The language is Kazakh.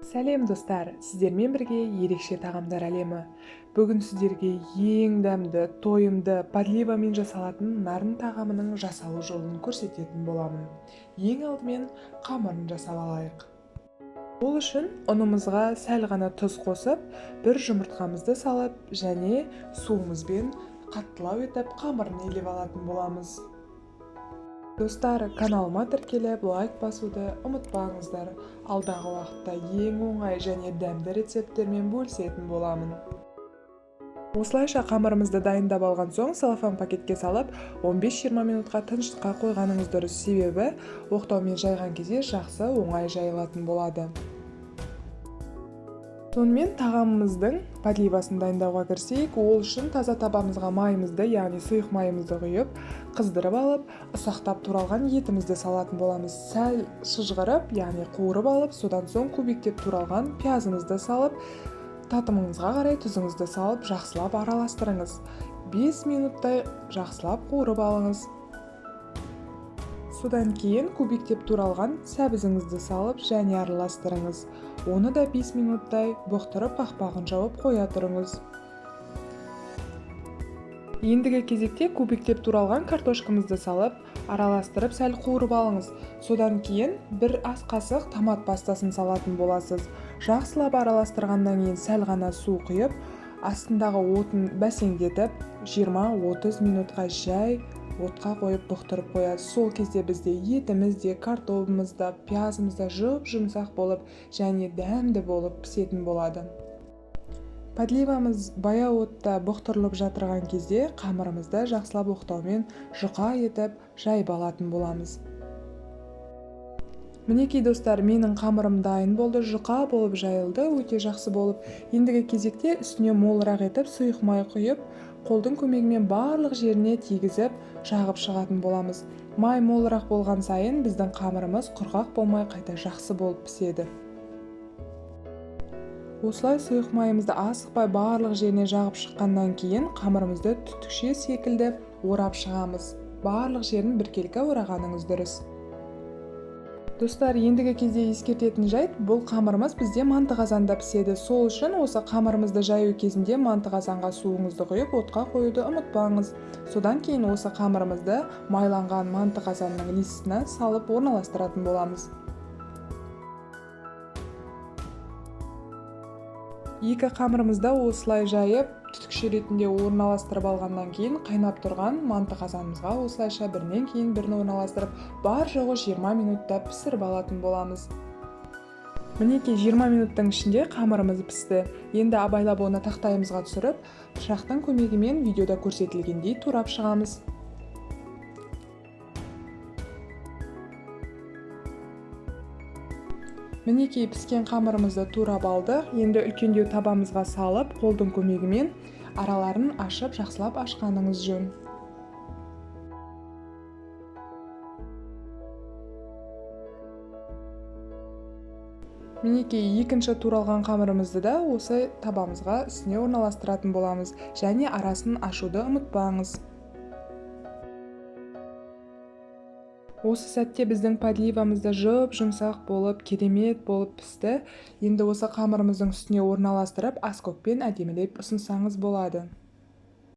Сәлем достар, сіздермен бірге ерекше тағамдар әлемі. Бүгін сіздерге ең дәмді, тойымды подливамен жасалатын нарын тағамының жасалу жолын көрсететін боламын. Ең алдымен қамырын жасап алайық. Ол үшін ұнымызға сәл ғана тұз қосып, бір жұмыртқамызды салып және суымызбен қаттылау етіп қамырын илеп алатын боламыз. Достар, каналыма тіркеліп, лайк басуды ұмытпаңыздар. Алдағы уақытта ең оңай және дәмді рецепттермен бөлісетін боламын. Осылайша қамырымызды дайындап алған соң, целлофан пакетке салып, 15-20 минутқа тыныштыққа қойғаныңыз дұрыс, себебі оқтаумен жайған кезде жақсы оңай жайылатын болады. Сонымен тағамымыздың подливасын дайындауға кірісейік. Ол үшін таза табамызға майымызды, яғни сұйық майымызды құйып, қыздырып алып, ұсақтап туралған етімізді салатын боламыз. Сәл шыжғырып, яғни қуырып алып, содан соң кубиктеп туралған пиязымызды салып, татымыңызға қарай тұзыңызды салып, жақсылап араластырыңыз. 5 минуттай жақсылап қуырып алыңыз. Содан кейін кубиктеп туралған сәбізіңізді салып және араластырыңыз. Оны да 5 минуттай бұқтырып, қақпағын жауып қоя тұрыңыз. Ендігі кезекте кубиктеп туралған картошкамызды салып, араластырып сәл қуырып алыңыз. Содан кейін бір ас қасық томат пастасын салатын боласыз. Жақсылап араластырғаннан кейін сәл ғана су құйып, астындағы отын бәсеңдетіп, 20-30 минутқа жай отқа қойып бұқтырып қоясыз. Сол кезде бізде етіміз де, картобымыз да, пиязымыз да жұп-жұмсақ болып және дәмді болып пісетін болады. Подливамыз баяу отта бұқтырылып жатырған кезде қамырымызды жақсылап оқтаумен жұқа етіп жайып алатын боламыз. Мінекей достар, менің қамырым дайын болды, жұқа болып жайылды, өте жақсы болып. Ендігі кезекте үстіне молырақ етіп сұйық май құйып, қолдың көмегімен барлық жеріне тигізіп, жағып шығатын боламыз. Май молырақ болған сайын біздің қамырымыз құрғақ болмай қайта жақсы болып піседі. Осылай сұйық майымызды асықпай барлық жеріне жағып шыққаннан кейін қамырымызды түтікше секілді орап шығамыз. Барлық жерін біркелкі орағаныңыз дұрыс. Достар, ендігі кезде ескертетін жайт, бұл қамырымыз бізде манты қазанда піседі. Сол үшін осы қамырымызды жаю кезінде манты қазанға суыңызды құйып, отқа қоюды ұмытпаңыз. Содан кейін осы қамырымызды майланған манты қазанның листіне салып орналастыратын боламыз. Екі қамырымызды осылай жайып, түтікше ретінде орналастырып алғаннан кейін қайнап тұрған манты қазанымызға осылайша бірінен кейін бірін орналастырып, бар жоғы 20 минутта пісіріп алатын боламыз. Мінекей 20 минуттың ішінде қамырымыз пісті. Енді абайлап оны тақтайымызға түсіріп, пышақтың көмегімен видеода көрсетілгендей турап шығамыз. Мінекей піскен қамырымызды турап алдық. Енді үлкендеу табамызға салып, қолдың көмегімен араларын ашып, жақсылап ашқаныңыз жөн. Мінекей екінші туралған қамырымызды да осы табамызға үстіне орналастыратын боламыз және арасын ашуды ұмытпаңыз. Осы сәтте біздің подливамыз да жұп-жұмсақ болып, керемет болып пісті. Енді осы қамырымыздың үстіне орналастырып, аскөкпен әдемілеп ұсынсаңыз болады.